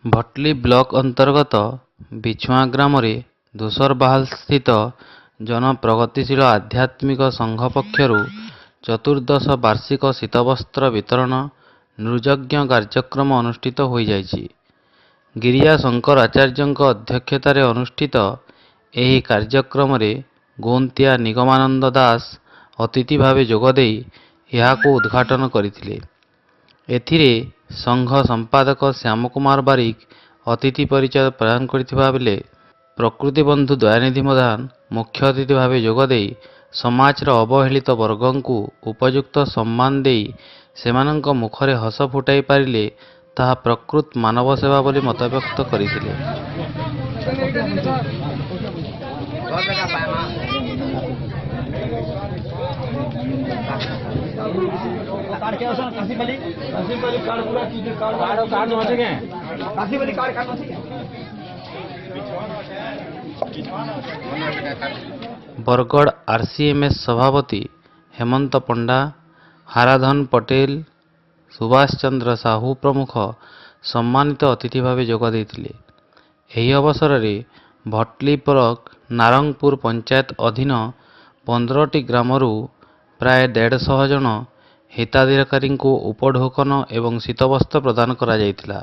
Bhatli block ଅନ୍ତର୍ଗତ ବିଛୁଆଁ ଗ୍ରାମରେ ଧୂସରବାହାଲସ୍ଥିତ ଜନ ପ୍ରଗତିଶୀଳ ଆଧ୍ୟାତ୍ମିକ ସଂଘ ପକ୍ଷରୁ ଚତୁର୍ଦ୍ଦଶ ବାର୍ଷିକ ଶୀତବସ୍ତ୍ର ବିତରଣ ନୃଯଜ୍ଞ କାର୍ଯ୍ୟକ୍ରମ ଅନୁଷ୍ଠିତ ହୋଇଯାଇଛି। ଗିରିଜା ଶଙ୍କର ଆଚାର୍ଯ୍ୟଙ୍କ ଅଧ୍ୟକ୍ଷତାରେ ଅନୁଷ୍ଠିତ ଏହି କାର୍ଯ୍ୟକ୍ରମରେ ଗୌନ୍ତିଆ ନିଗମାନନ୍ଦ ଦାସ ଅତିଥି ଭାବେ ଯୋଗଦେଇ ଏହାକୁ ଉଦ୍ଘାଟନ କରିଥିଲେ। ଏଥିରେ ସଂଘ ସମ୍ପାଦକ ଶ୍ୟାମ କୁମାର ବାରିକ ଅତିଥି ପରିଚୟ ପ୍ରଦାନ କରିଥିବା ବେଳେ ପ୍ରକୃତିବନ୍ଧୁ ଦୟାନିଧି ପ୍ରଧାନ ମୁଖ୍ୟ ଅତିଥି ଭାବେ ଯୋଗଦେଇ ସମାଜର ଅବହେଳିତ ବର୍ଗଙ୍କୁ ଉପଯୁକ୍ତ ସମ୍ମାନ ଦେଇ ସେମାନଙ୍କ ମୁଖରେ ହସ ଫୁଟାଇ ପାରିଲେ ତାହା ପ୍ରକୃତ ମାନବ ସେବା ବୋଲି ମତବ୍ୟକ୍ତ କରିଥିଲେ। ବରଗଡ଼ ଆର୍ସିଏମ୍ଏସ୍ ସଭାପତି ହେମନ୍ତ ପଣ୍ଡା, ହାରାଧନ ପଟେଲ, ସୁଭାଷ ଚନ୍ଦ୍ର ସାହୁ ପ୍ରମୁଖ ସମ୍ମାନିତ ଅତିଥି ଭାବେ ଯୋଗ ଦେଇଥିଲେ। ଏହି ଅବସରରେ ଭଟଲି ବ୍ଲକ ନାରଙ୍ଗପୁର ପଞ୍ଚାୟତ ଅଧୀନ 15ଟି ଗ୍ରାମରୁ ପ୍ରାୟ 150 ଜଣ ହିତାଧିକାରୀଙ୍କୁ ଉପଢୌକନ ଏବଂ ଶୀତବସ୍ତ୍ର ପ୍ରଦାନ କରାଯାଇଥିଲା।